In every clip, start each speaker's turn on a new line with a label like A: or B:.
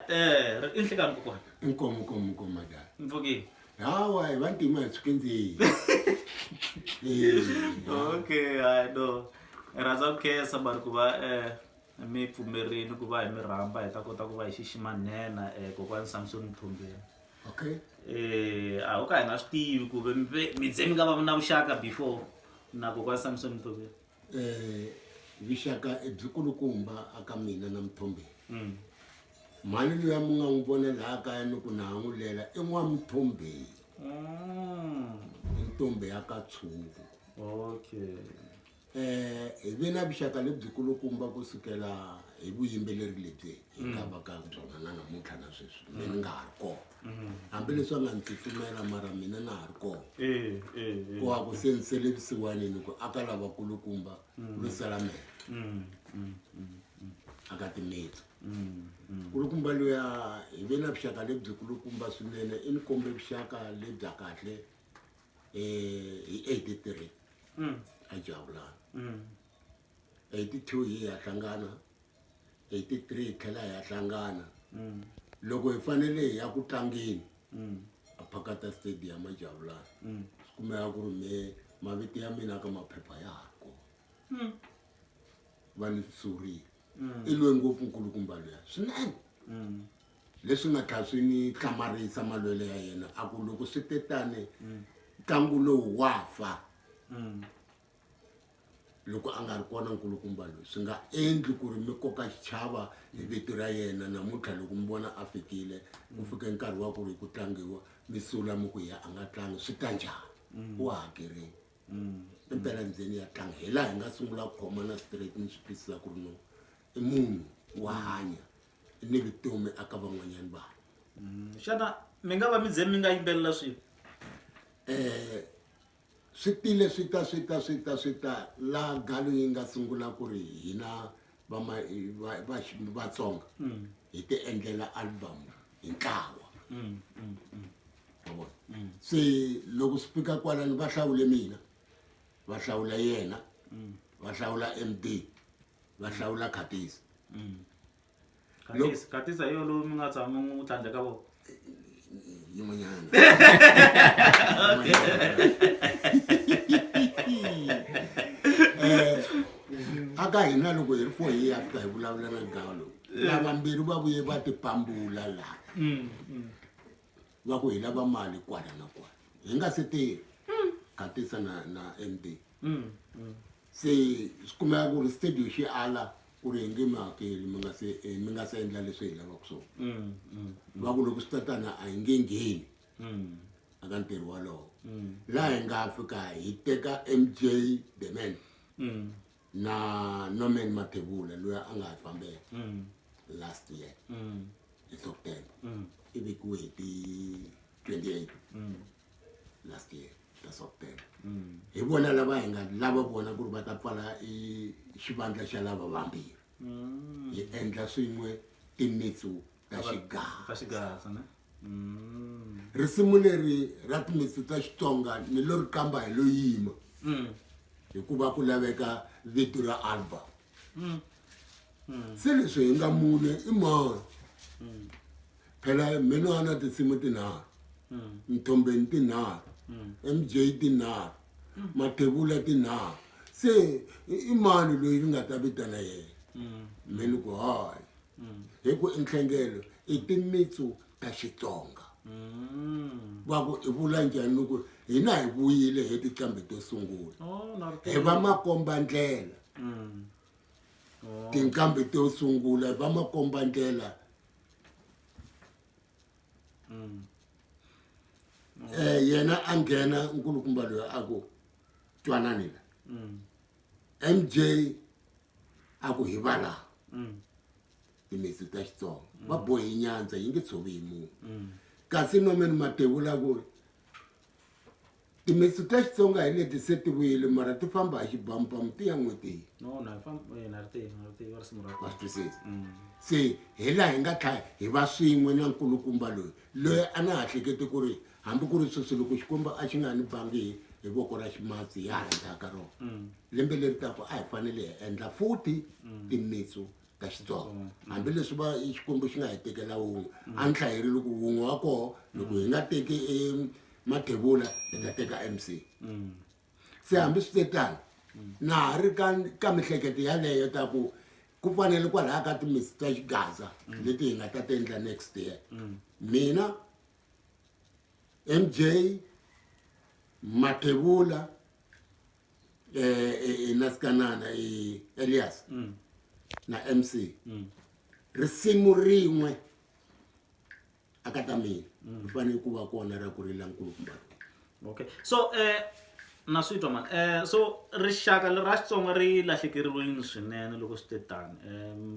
A: I nhlekani kokwana.
B: Inkomu nkomu nkomu madala.
A: Mpfukile.
B: Hawa hi vantima hi suke ndzeni.
A: Okay, hayi no. Hi rhandza ku khensa mani ku va mi pfumerile ku va hi mi rhamba hi ta kota ku va hi xixima nhenha kokwani Samson Mthombeni.
B: Okay.
A: A ho ka hi nga swi tivi ku ve mi ze mi nga va na vuxaka before na kokwani Samson Mthombeni.
B: Vuxaka i byi kulukumba aka mina na Mthombeni. Mhani luya mi nga n'wi vona laha kaya ni ku na ha n'wi lela i n'wa-Mthombeni. I ntombi ya ka Tshungu.
A: Okay.
B: Hi ve na vuxaka lebyikulukumba ku sukela hi vuyimbeleri lebyi hi nga va ka byona na namuntlha na sweswi me ni nga ha ri kona. Hambileswi a nga ni tsutsumela mara mina na ha ri kona. Ku va ku se ni sele vusiwaneni ku aka lavakulukumba lo sala mehe. Aka timitsu. Nkulukumba luya hi ve na vuxaka lebyikulukumba swinene i ni kombe vuxaka lebya kahle hi 83 a Jabulani. 82 hi ya hlangana, 83 hi tlhela hi ya hlangana. Loko hi fanele hi ya ku tlangeni a Phakata Stadium a Jabulani, swi kumeka ku ri me mavito ya mina ka maphepha ya ha ri kona. Va ni surile. I lwe ngopfu nkulukumba luya swinene. Leswi nga tlhela swi ni hlamarisa malwele ya yena a ku loko swi te tani ntlangu lowu wa fa. Loko a nga ri kona nkulukumba loyi swi nga endli ku ri mi koka xichava hi vito ra yena namuntlha loko mi vona a fikile ku fike nkarhi wa ku ri ku tlangiwa mi sula mi ku ya a nga tlangi swi ta njhani wa hakerile. Impela ndzeni ya tlanga hi laha hi nga sungula ku khomana straight ni swi twisisa ku ri no i munhu wa hanya ni vutomi aka van'wanyana vanhu.
A: Xana mi nga va mi ze mi nga yimbelela swin'we?
B: Swi tile swi ta swi ta swi ta swi ta la galo yi nga sungula ku ri hina va ma va va Vatsonga hi ti endlela album hi ntlawa. Wa vona? Se loko swi fika kwalano va hlawule mina, va hlawula yena, va hlawula M_D, va hlawula Khatisa.
A: Khatisa, Khatisa hi yo lowu mi nga tshama mi n'wi tlhandla ka voko.
B: Yin'wanyana. Aka hina loko hi ri four hi ya fika hi vulavula na Galo. Lavambirhi va vuye va tipambula laha. Va ku hi lava mali kwala na kwala. Hi nga se tirha. Khatisa na M_D. Se swi kumeka ku ri studio xi ala ku ri hi nge mi hakeli mi nga se mi nga se endla leswi hi lavaka swona. Va ku loko swi ta tana a hi nge ngheni aka ntirho walowo. Laha hi nga fika hi teka M_J the man na Norman Mathebula loyi a nga hi fambela last year hi September. I vekiwe hi ti 28 last year ta September. Hi vona lava hi nga lava vona ku ri va ta pfala i xivandla xa lava vambirhi. Hi endla swin'we timitsu ta xigaza.
A: Ta xigaza ne?
B: Risimu leri ra timitsu ta Xitsonga ni lo ri qamba hi lo yima. Hikuva ku laveka vito ra album. Se leswi hi nga mune i mani? Phela mina na tinsimu tinharhu. Mthombeni tinharhu. M_J tinharhu. Mathebula tinharhu. Se i mani loyi ni nga ta vitana yena? Me ni ku hayi. Hi ku i nhlengelo i timitsu ta Xitsonga. Va ku i vula njhani ni ku hina hi vuyile hi tinqambi to sungula. Hi va makomba ndlela. Tinqambi to sungula va makomba ndlela. Yena a nghena nkulukumba loyi a ku twanani la. M_J a ku hi va laha. Timitsu ta Xitsonga va bohe nyandza yi nge tshovi hi munhu. Kasi Norman Mathebula ku timitsu ta Xitsonga hi leti se ti vuyile mara ti famba hi xibamubamu ti ya n'wetini.
A: No, na famba, na ri tivi, na ri tivi risimu ra
B: Wa swi twisisa? Se hi laha hi nga tlha hi va swin'we na nkulukumba loyi, loyi a na ha hleketi ku ri hambi ku ri sweswi loko Xikwembu a xi nga ni bangi hi voko ra ximatsi ya ha ri ndzhaku ka rona. Lembe leri taka a hi fanele hi endla futhi timitsu. ta Xitsonga hambileswi va Xikwembu xi nga hi tekela wun'we a ni hlayerile ku wun'we wa koho loko hi nga teki e Mathebula hi ta teka M_C se hambi swi te tano na ha ri ka ka mihleketo yaleyo ta ku ku fanele kwalaya ka timisi ta xigaza leti hi nga ta ti endla next year mina M_J Mathebula eh, eh, na Sikanana eh, Elias na MC risimu rin'we aka ta mina ri fanele ku va kona ra ku rila nkulukumba
A: okay so eh na swi twa mani eh so rixaka leri ra Xitsonga ri lahlekeriwile swinene loko swi te tani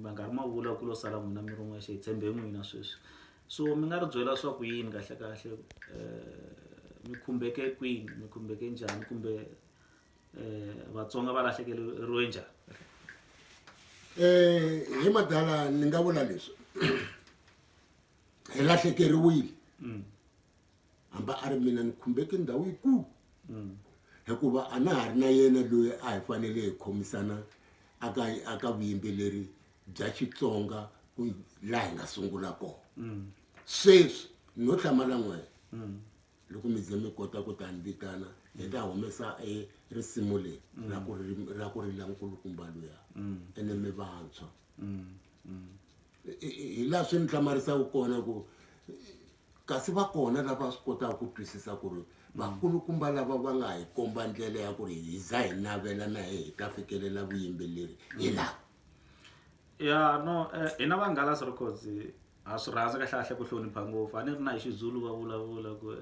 A: minkarhi ma vula ku lo sala n'wina mi ri n'wexe hi tshembe n'wina sweswi so mi nga ri byela swa ku yini kahle kahle mi khumbeke kwini mi khumbeke njhani kumbe Vatsonga va lahlekeriwe njhani
B: Hi madala ni nga vula leswi hi lahlekeriwile hambi a ri mina ni khumbeke ndhawu yikulu hikuva a na ha ri na yena loyi a hi fanele hi khomisana aka aka vuyimbeleri bya Xitsonga ku laha hi nga sungula kona sweswi no hlamala n'we loko mi ze mi kota ku ta ni vitana hi ta humesa e risimu leri ra ku ra ku rila nkulukumba luya ene mi vantshwa hi laha swi ni hlamarisaka kona ku kasi va kona lava swi kotaka ku twisisa ku ri vakulukumba lava va nga hi komba ndlela ya ku ri hi za hi navela na hi hi ta fikelela vuyimbeleri hi lava
A: ya no hina va Nghalas Records ha swi rhandza kahle kahle ku hlonipha ngopfu a ni ri na hi Xizulu va vulavula ku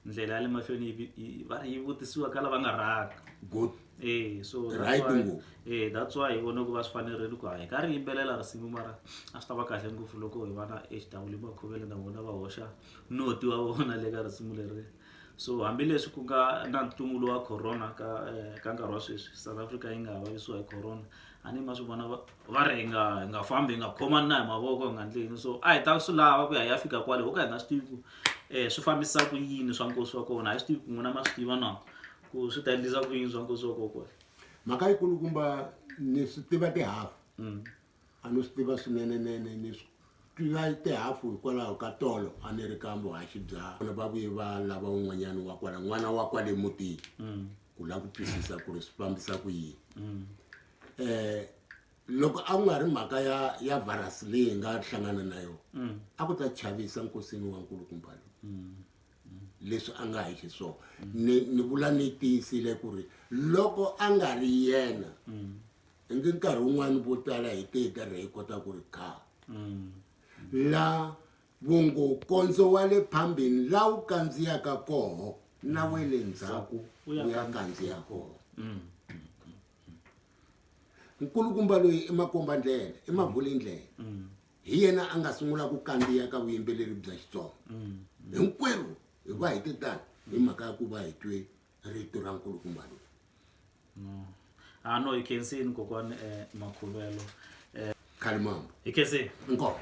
A: ndlela ya le mahlweni yi va ri yi vutisiwa ka lava nga rhanga
B: good
A: eh so
B: that's Right
A: why
B: ngopfu.
A: eh that's why hi vone ku va swi fanerile ku hi ka ri yimbelela risimu mara a swi ta va kahle ngopfu loko hi va na H_W Makhuvele na vona va hoxa noti wa vona le ka risimu leri so hambileswi ku nga na ntungu lowa corona ka ka nkarhi wa sweswi South Africa yi nga ha vavisiwa hi corona a ni ma swi vona va va ri hi nga hi nga fambi hi nga khomani na hi mavoko hi nga endli yini so a hi ta swi lava ku ya hi ya fika kwale ho ka hi nga swi tivi ku swi fambisa ku yini swa nkosi wa kona a hi swi tivi ku n'wina ma swi tiva na ku swi ta endlisa ku yini swa nkosi wa kona kwale
B: mhaka yikulukumba ni swi tiva tihafu a ni swi tiva swinene nene ni swi tiva tihafu hikwalaho ka tolo a ni ri ka vuhaxi bya va vuye va lava un'wanyana wa kwala n'wana wa kwale mutini ku lava ku twisisa ku ri swi fambisa ku yini loko a ku nga ri mhaka ya ya virus leyi hi nga hlangana na yona a ku ta chavisa nkosini wa nkulukumba lowu leswi a nga hi xiswona ni ni vula ni tiyisile ku ri loko a nga ri yena i nge nkarhi wun'wani vo tala hi te hi karhi hi kota ku ri kha la vungo kondzo wa le phambini la wu kandziyaka koho na we le ndzhaku wu ya kandziya koho nkulukumba loyi i makombandlela i mavulindlela hi yena a nga sungula ku kandziya ka vuyimbeleri bya Xitsonga hinkwerhu hi va hi te tani hi mhaka ya ku va hi twe rito ra nkulukumba loyi
A: no a no hi khensini kokwani Makhuvelo
B: Khalimambo
A: hi khensini
B: nkomo.